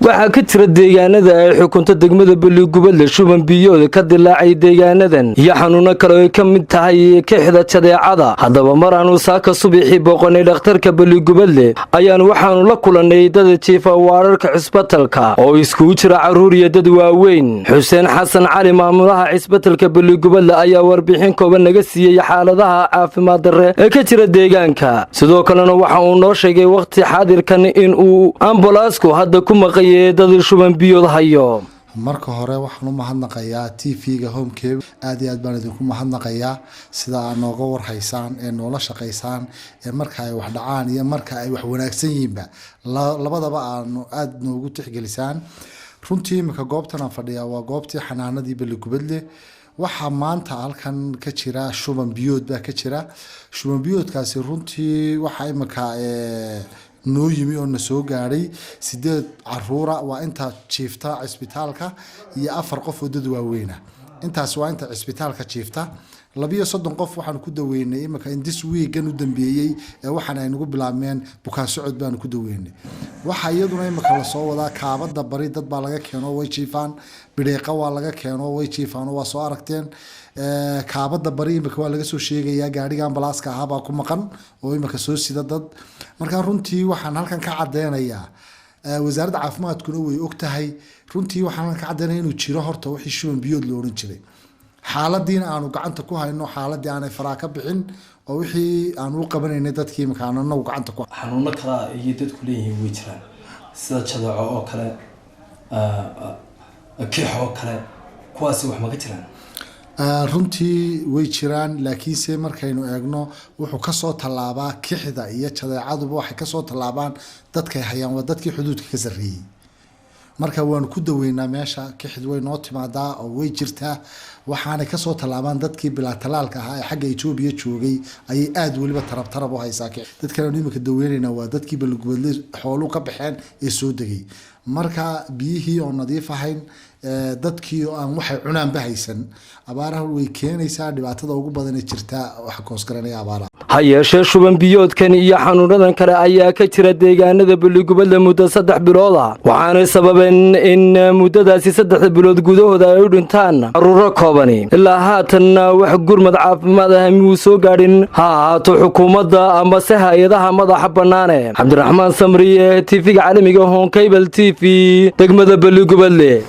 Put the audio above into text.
Waxaa ka jira deegaanada ay xukunto degmada Beligubadle shuban biyood ka dilaacay deegaanadan iyo xanuuno kale ay ka mid tahay kixda jadeecada. Haddaba, mar aanu saaka subaxii booqanay dhakhtarka Beligubadle ayaan waxaanu la kulannay dad jiifa waararka cisbitalka oo iskugu jira carruur iyo dad waaweyn. Xuseen Xasan Cali, maamulaha cisbitalka Beligubadle, ayaa warbixin kooban naga siiyey xaaladaha caafimaad darre ee ka jira deegaanka. Sidoo kalena waxa uu noo sheegay wakhti xaadirkan in uu ambalaasku hadda ku maqayay dad shuban biyood hayo. Marka hore waxaan u mahadnaqayaa TV-ga Horn Cable. Aad iyo aad baan idinku mahadnaqayaa sida aad nooga warhaysaan ee noola shaqaysaan, ee marka ay wax dhacaan iyo marka ay wax wanaagsan yihiinba labadaba aanu aada noogu tixgelisaan. Runtii imika goobtan aan fadhiyaa waa goobtii xanaanadii Beligubadle. Waxaa maanta halkan ka jira shuban biyood baa ka jira. Shuban biyoodkaasi runtii waxaa imika noo yimi oo na soo gaadhay sideed caruura, waa inta jiifta cisbitaalka, iyo afar qof oo dad waaweyna. Intaas waa inta cisbitaalka jiifta. 32 qof waxaanu ku daweynay imika in this weekan u dambeeyey ee waxaan ay nagu bilaabmeen bukaan socod baanu ku daweynay. Waxaa iyaduna imika lasoo wadaa kaabada bari, dad baa laga keeno, way jiifaan. Bidheeqa waa laga keeno, way jiifaan oo waa soo aragteen. Kaabada bari imika waa laga soo sheegayaa, gaadhiga ambalaaska ahaa baa ku maqan oo imika soo sida dad. Marka runtii waxaan halkan ka cadeynayaa, wasaaradda caafimaadkuna way og tahay, runtii waxaan halkan ka caddeynaya inuu jiro horta wixii shuban biyood la odhan jiray, xaaladiina aanu gacanta ku hayno, xaaladii aanay faraa ka bixin oo wixii aanu u qabanaynay dadkii imika aanu anagu gacanta ku Xanuuno kala iyo dadku leeyihiin way jiraan, sida jadeeco oo kale, kix oo kale. Kuwaasi wax ma ka jiraan? Runtii way jiraan, laakiinse markaynu eegno wuxuu kasoo tallaabaa kixda iyo jadeecaduba, waxay kasoo tallaabaan dadkay hayaan waa dadkii xuduudka ka sarreeyey. Marka waanu ku daweynaa meesha. Kixid way noo timaadaa oo way jirtaa, waxaanay kasoo tallaabaan dadkii bilaa tallaalka ahaa ee xagga Etoobiya joogay ayay aada weliba tarab tarab u haysaa. Dadkan aanu imika daweynaynaa waa dadkii Balgubadle xooluu ka baxeen ee soo degay. Marka biyihii oo nadiif ahayn, dadkii oo aan waxay cunaanba haysan, abaaraha way keenaysaa. Dhibaatada ugu badan ee jirta waxa koosgaranaya abaaraha. Ha yeeshee, shuban biyoodkan iyo xanuunadan kale ayaa ka jira deegaanada Beligubadle muddo 3 bilood ah, waxaanay sababeen in muddadaasi 3da bilood gudahooda ay u dhintaan carruuro koobani. Ilaa haatan wax gurmad caafimaad ah miyuu soo gaadhin, ha ahaato xukuumadda ama se hay-adaha madaxa bannaane? Cabdiraxmaan Samriye, TV-ga caalamiga Horn Cable TV, degmada Beligubadle.